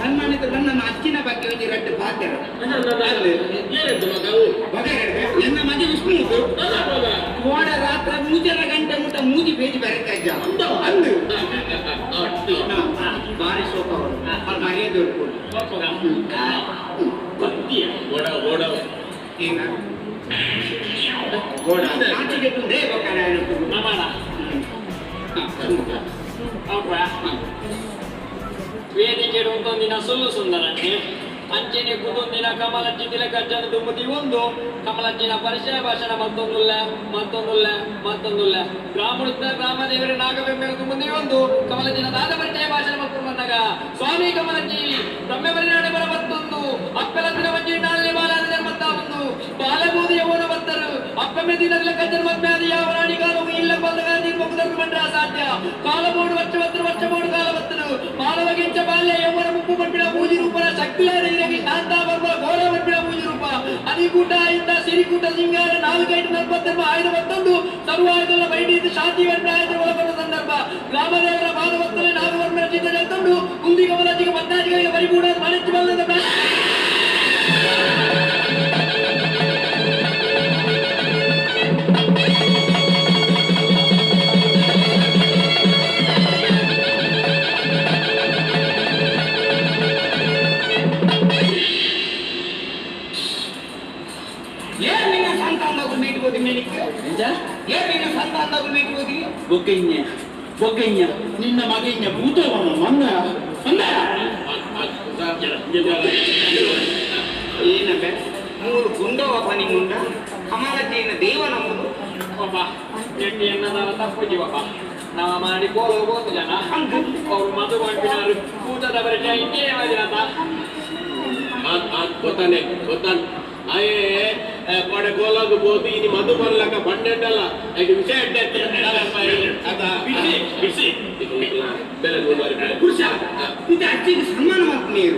ಸನ್ಮಾನಿತ ನನ್ನ ಅಚ್ಚಿನ ಬಗ್ಗೆ ಒಂಜಿ ರಡ್ಡು ಪಾತ್ರ ಎನ್ನ ಮಗೆ ವಿಷ್ಣು ಕೋಡ ರಾತ್ರ 3 ಗಂಟೆ ಮುಟ್ಟ ಮೂಜಿ ಪೇಜ್ ಬರೆತ ಅಂದು ಬಾರಿ ಸೋಪವರು ಮರ್ಯಾದೆ ವೇದಿಕೆ ಒಂದೊಂದಿನ ಸುಳ್ಳು ಸುಂದರಕ್ಕೆ ಅಂಚೆನೆ ಕುದೊಂದಿನ ಕಮಲಜ್ಜಿ ತಿಲಕಜ್ಜನ ದುಮ್ಮತಿ ಒಂದು ಕಮಲಜ್ಜಿನ ಪರಿಚಯ ಭಾಷಣ ಮತ್ತೊಂದುಲ್ಲ ಮತ್ತೊಂದುಲ್ಲ ಮತ್ತೊಂದುಲ್ಲ ಗ್ರಾಮದ ಗ್ರಾಮದೇವರ ನಾಗಬೆಮ್ಮೆರ ದುಮ್ಮತಿ ಒಂದು ಕಮಲಜ್ಜಿನ ದಾದ ಪರಿಚಯ ಭಾಷಣ ಮತ್ತೊಂದು ಬಂದಾಗ ಸ್ವಾಮಿ ಕಮಲಜ್ಜಿ ಬ್ರಹ್ಮಬರಿನಾಡೆ ಬರ ಮತ್ತೊಂದು ಅಪ್ಪಲತ್ತಿನ ಮಂಜಿ ನಾಳೆ ಬಾಲಾದ ಜನ್ಮತ್ತ ಒಂದು ಬಾಲಬೂದಿ ಯೌವನ ಬತ್ತರು ಅಪ್ಪಮೆ ದಿನ ತಿಲಕಜ್ಜನ ಮದ್ಮ್ಯಾದಿ ಯಾವ ರಾಣಿ ಕಾಲವು ಇಲ್ಲ ಬಂದಾಗ ನಿರ್ಮುಖದರು ಮಂಡ್ರ ಸಾಧ್ಯ ಕಾಲಬೋಡು ವರ್ಷ ಬತ್ತರು ವರ್ಷ ಬೋಡು ಕಾಲ ಬತ್ತರು ಮಾನವಗಿಂಚ ಬಾಲ್ಯ ಯೌವನ ಮುಪ್ಪು ಪಂಪಿನ ಮೂಜಿ ರೂಪನ ಶಕ್ತಿಯ ಶಾಂತಾವರ್ಮ ಘೋರವರ್ಮಿಣ ಮೂಜಿ ರೂಪ ಅನಿಕೂಟ ಇಂದ ಸಿರಿಕೂಟ ಸಿಂಗಾರ 4 5 40 ಆಯುಧ ಮತ್ತೊಂದು ಸರ್ವಾಯುಧಗಳ ಬೈಡಿ ಶಾಂತಿ ವರ್ಣ ಆಯುಧ ಒಳಗೊಂಡ ಸಂದರ್ಭ ಗ್ರಾಮದೇವರ ಪಾದವತ್ತಲೆ ನಾಗವರ್ಮನ ಚಿತ್ರ ಜಂತುಂಡು ಕುಂದಿ ಕಮಲಾಜಿಗೆ ಪದ್ನಾಜಿಗಳಿಗೆ ಪರಿಪೂರ್ಣ ವಾಣಿಜ್ಯ ಬಲ್ಲದ ಬೊಗ್ಗಯ್ಯ ನಿನ್ನ ಮಗಯ್ಯ ಭೂತವನ ಮಂದ ಏನಬೆ ಮೂರು ಗುಂಡವ ನಿಂಗುಂಡ ಕಮಲಜ್ಜಿನ ದೇವ ನಮ್ಮದು ಒಬ್ಬ ಎಣ್ಣದ ತಪ್ಪು ಜೀವಪ್ಪ ನಾವ ಮಾಡಿ ಕೋಲ ಹೋಗೋದು ಜನ ಅವ್ರು ಮದು ಮಾಡ್ಬಿನಾರು ಭೂತದ ಪರಿಚಯ ಇನ್ನೇ ಗೊತ್ತಾನೆ ಗೊತ್ತಾನೆ ಆಯೇ ಕೊಡೆ ಕೋಲಾಗ ಬೋದು ಇನಿ ಮಧು ಬರ್ಲಕ ಬಂಡೆಂಡಲ್ಲ ವಿಷಯ ಬಿಸಿ ಬಿಸಿ ಬೆಲೆ ಪುರುಷ ಇದು ಅಜ್ಜಿಗೆ ಸನ್ಮಾನ ಮಾಡ್ತೀನಿ.